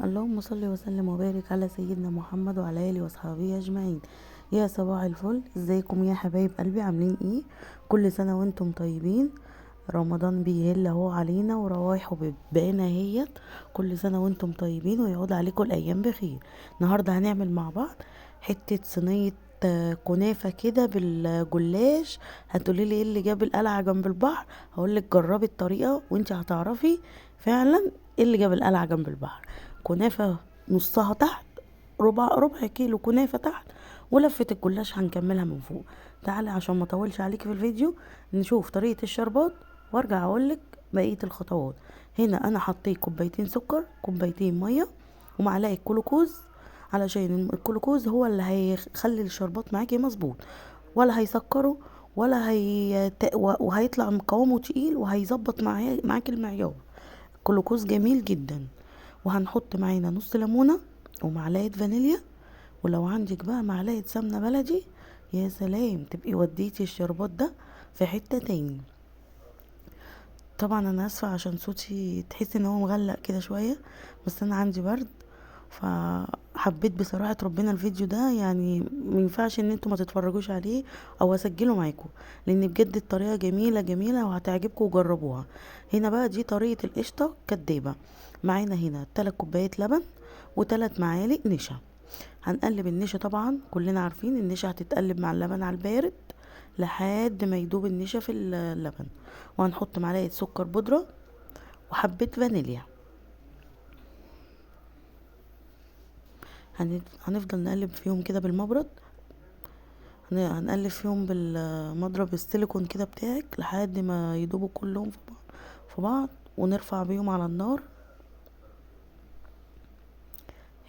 اللهم صل وسلم وبارك على سيدنا محمد وعلى اله وصحبه اجمعين. يا صباح الفل، ازيكم يا حبايب قلبي؟ عاملين ايه؟ كل سنة وانتم طيبين. رمضان بيهل اهو علينا وروايحه بتبان اهيت. كل سنة وانتم طيبين ويعود عليكم الايام بخير. النهارده هنعمل مع بعض حتة صينية كنافه كده بالجلاش. هتقولي لي ايه اللي جاب القلعة جنب البحر؟ هقولك جربي الطريقة وانت هتعرفي فعلا ايه اللي جاب القلعة جنب البحر. كنافه نصها تحت، ربع كيلو كنافه تحت، ولفه الجلاش هنكملها من فوق. تعالي عشان ما اطولش عليكي في الفيديو نشوف طريقه الشربات وارجع اقولك بقية الخطوات. هنا انا حطيت كوبايتين سكر، كوبايتين مية، ومعلقة كلوكوز، علشان الكلوكوز هو اللي هيخلي الشربات معاكي مظبوط، ولا هيسكره ولا وهيطلع قوامه تقيل وهيظبط معاكي المعيار. الكلوكوز جميل جدا. وهنحط معانا نص ليمونه ومعلقة فانيليا، ولو عندك بقى معلقه سمنه بلدي يا سلام، تبقي وديتي الشربات ده في حتة تاني. طبعا انا اسفه عشان صوتي تحسي ان هو مغلق كده شوية، بس انا عندي برد، فحبيت بصراحة ربنا الفيديو ده يعني ما ينفعش ان انتوا ما تتفرجوش عليه او اسجله معاكم، لان بجد الطريقة جميلة جميلة وهتعجبكم وجربوها. هنا بقى دي طريقه القشطه كدابه. معانا هنا 3 كوبايات لبن و3 معالق نشا. هنقلب النشا، طبعا كلنا عارفين النشا هتتقلب مع اللبن على البارد لحد ما يدوب النشا في اللبن. وهنحط معلقه سكر بودره وحبه فانيليا. هنفضل نقلب فيهم كده بالمبرد، هنقلب فيهم بالمضرب السيليكون كده بتاعك لحد ما يدوبوا كلهم في بعض، ونرفع بيهم على النار.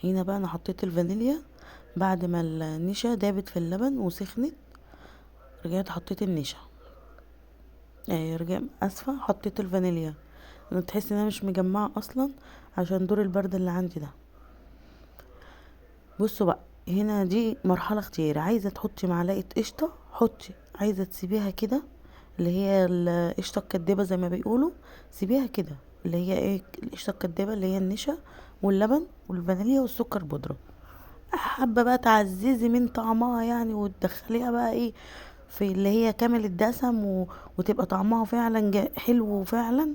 هنا بقى انا حطيت الفانيليا بعد ما النشا دابت في اللبن وسخنت، رجعت حطيت النشا، رجعت اسفه حطيت الفانيليا. انا تحس ان انا مش مجمعة اصلا عشان دور البرد اللي عندي ده. بصوا بقى هنا دي مرحلة اختياري، عايزه تحطي معلقه قشطه حطي، عايزه تسيبيها كده اللي هي القشطه الكدابه زي ما بيقولوا سيبيها كده، اللي هي ايه القشطه الكدابه؟ اللي هي النشا واللبن والفانيليا والسكر بودره. حابة بقى تعززي من طعمها يعني وتدخليها بقى ايه في اللي هي كامل الدسم وتبقى طعمها فعلا حلو فعلا،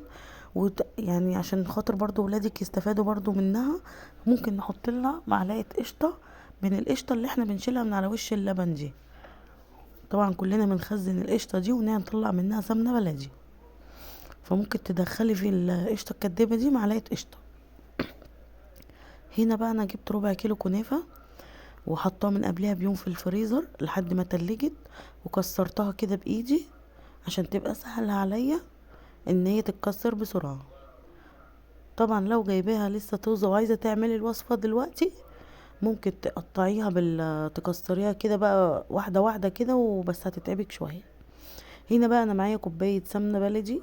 يعني عشان خاطر برضو ولادك يستفادوا برضو منها. ممكن نحط لها معلقه قشطه من القشطه اللي احنا بنشيلها من على وش اللبن دي. طبعا كلنا بنخزن القشطه دي ونطلع منها سمنه بلدي، فممكن تدخلي في القشطه الكدابه دي معلقه قشطه. هنا بقى انا جبت ربع كيلو كنافه وحطاها من قبلها بيوم في الفريزر لحد ما تلجت، وكسرتها كده بايدي عشان تبقى سهلة عليا ان هي تتكسر بسرعة. طبعا لو جايباها لسه طازة وعايزه تعملي الوصفة دلوقتي ممكن تقطعيها تكسريها كده بقى واحدة واحدة كده، وبس هتتعبك شوية. هنا بقى انا معايا كوباية سمنه بلدي،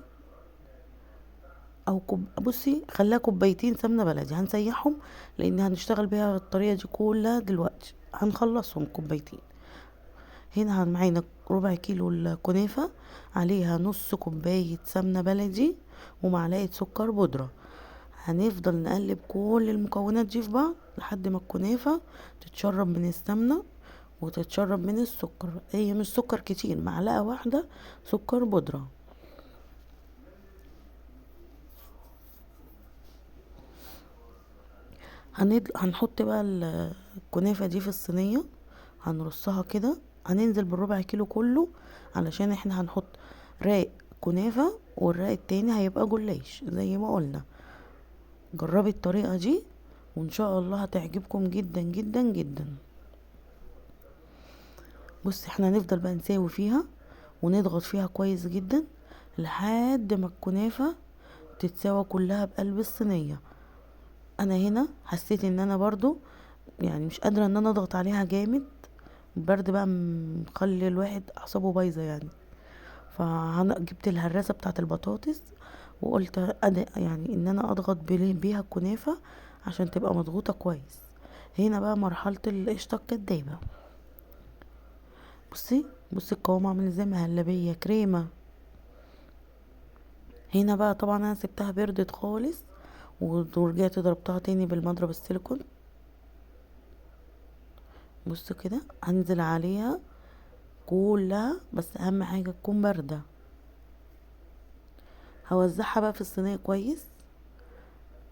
او بصي خليها كوبايتين سمنه بلدي، هنسيحهم لان هنشتغل بيها الطريقة دي كلها دلوقتي، هنخلصهم كوبايتين. هنا معانا ربع كيلو الكنافه، عليها نص كوباية سمنه بلدي ومعلقة سكر بودره. هنفضل نقلب كل المكونات دي في بعض لحد ما الكنافه تتشرب من السمنة وتتشرب من السكر. هي مش سكر كتير، معلقه واحدة سكر بودره. هنحط بقى الكنافه دي في الصينية، هنرصها كده، هننزل بالربع كيلو كله علشان احنا هنحط راق كنافه والراق التاني هيبقى جلاش زي ما قلنا. جربي الطريقة دي وان شاء الله هتعجبكم جدا جدا جدا. بصي احنا هنفضل بقى نساوي فيها ونضغط فيها كويس جدا لحد ما الكنافه تتساوى كلها بقلب الصينية. انا هنا حسيت ان انا برضو يعني مش قادرة ان انا اضغط عليها جامد، البرد بقى مخلي الواحد اعصابه بايظة يعني. فجبت الهراسه بتاعه البطاطس وقلت يعني ان انا اضغط بيها الكنافه عشان تبقى مضغوطه كويس. هنا بقى مرحلة القشطه الكدابه. بصي القوام عامل ازاي، مهلبية كريمة. هنا بقى طبعا انا سبتها بردت خالص ورجعت ضربتها تاني بالمضرب السيليكون. بصوا كده هنزل عليها كلها، بس اهم حاجة تكون باردة. هوزعها بقى في الصينية كويس،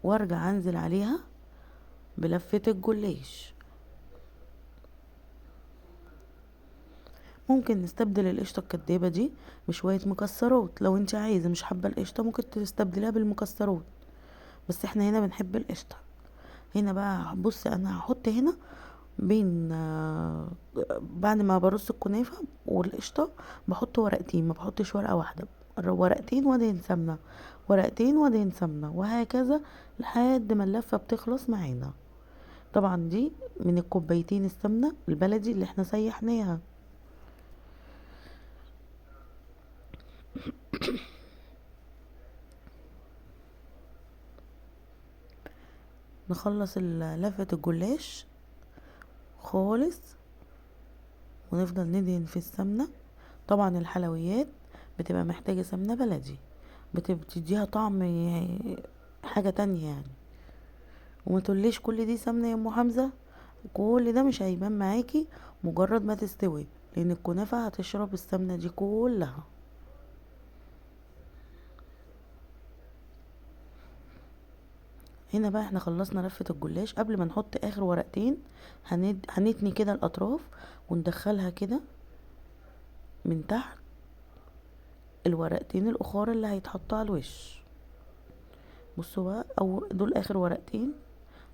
وارجع انزل عليها بلفة الجلاش. ممكن نستبدل القشطة الكدابة دي بشوية مكسرات لو انت عايزة، مش حابة القشطة ممكن تستبدلها بالمكسرات، بس احنا هنا بنحب القشطة. هنا بقى بص انا هحط هنا بين بعد ما برص الكنافة والقشطة بحط ورقتين، ما بحطش ورقة واحدة، ورقتين وادهن سمنة، ورقتين وادهن سمنة، وهكذا لحد ما اللفة بتخلص معانا. طبعا دي من الكوبايتين السمنة البلدي اللي احنا سيحناها. نخلص لفة الجلاش خالص ونفضل ندهن في السمنة. طبعا الحلويات بتبقى محتاجة سمنة بلدي، بتديها طعم حاجة تانية يعني. وما تقوليش كل دي سمنة يا ام حمزة، كل ده مش هيبان معاكي مجرد ما تستوي، لان الكنافة هتشرب السمنة دي كلها. هنا بقى احنا خلصنا لفة الجلاش. قبل ما نحط اخر ورقتين هنتني كده الاطراف وندخلها كده من تحت الورقتين الاخر اللي هيتحطوا على الوش. بصوا بقى، او دول اخر ورقتين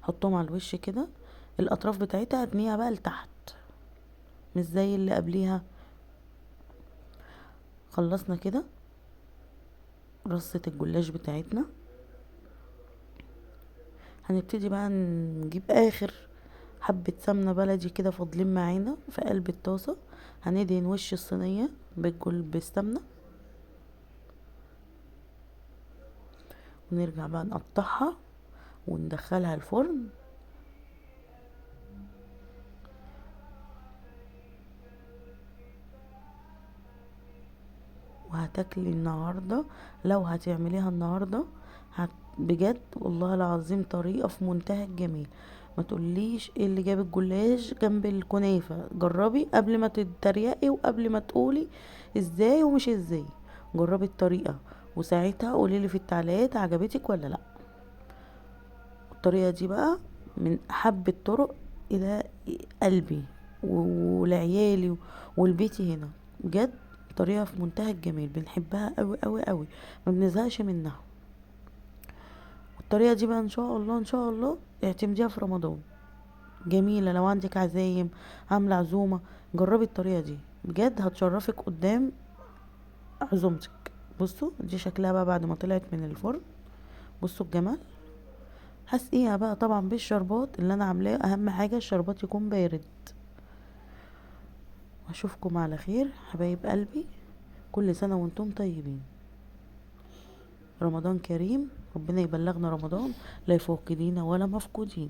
حطهم على الوش كده. الاطراف بتاعتها هتنيها بقى لتحت مش زي اللي قبليها. خلصنا كده رصة الجلاش بتاعتنا. هنبتدي بقى نجيب اخر حبة سمنة بلدي كده فاضلين معانا في قلب الطاسة. هندهن وش الصينية بالسمنة، ونرجع بقى نقطعها وندخلها الفرن. وهتاكلي النهاردة، لو هتعمليها النهاردة بجد والله العظيم طريقة في منتهى الجمال. ما تقوليش ايه اللي جاب الجلاش جنب الكنافة، جربي قبل ما تتريقي وقبل ما تقولي ازاي ومش ازاي، جربي الطريقة وساعتها قوليلي في التعليقات عجبتك ولا لا. الطريقة دي بقى من احب الطرق الى قلبي ولعيالي ولبيتي هنا، بجد طريقة في منتهى الجمال، بنحبها قوي قوي قوي، ما بنزهقش منها. الطريقة دي بقى ان شاء الله ان شاء الله اعتمديها في رمضان، جميلة. لو عندك عزايم، عاملة عزومة، جربي الطريقة دي بجد هتشرفك قدام عزومتك. بصوا دي شكلها بقى بعد ما طلعت من الفرن، بصوا الجمال. هسقيها بقى طبعا بالشربات اللي انا عاملاه، اهم حاجة الشربات يكون بارد. واشوفكم على خير حبايب قلبي، كل سنة وانتم طيبين، رمضان كريم، ربنا يبلغنا رمضان لا فاقدين ولا مفقودين.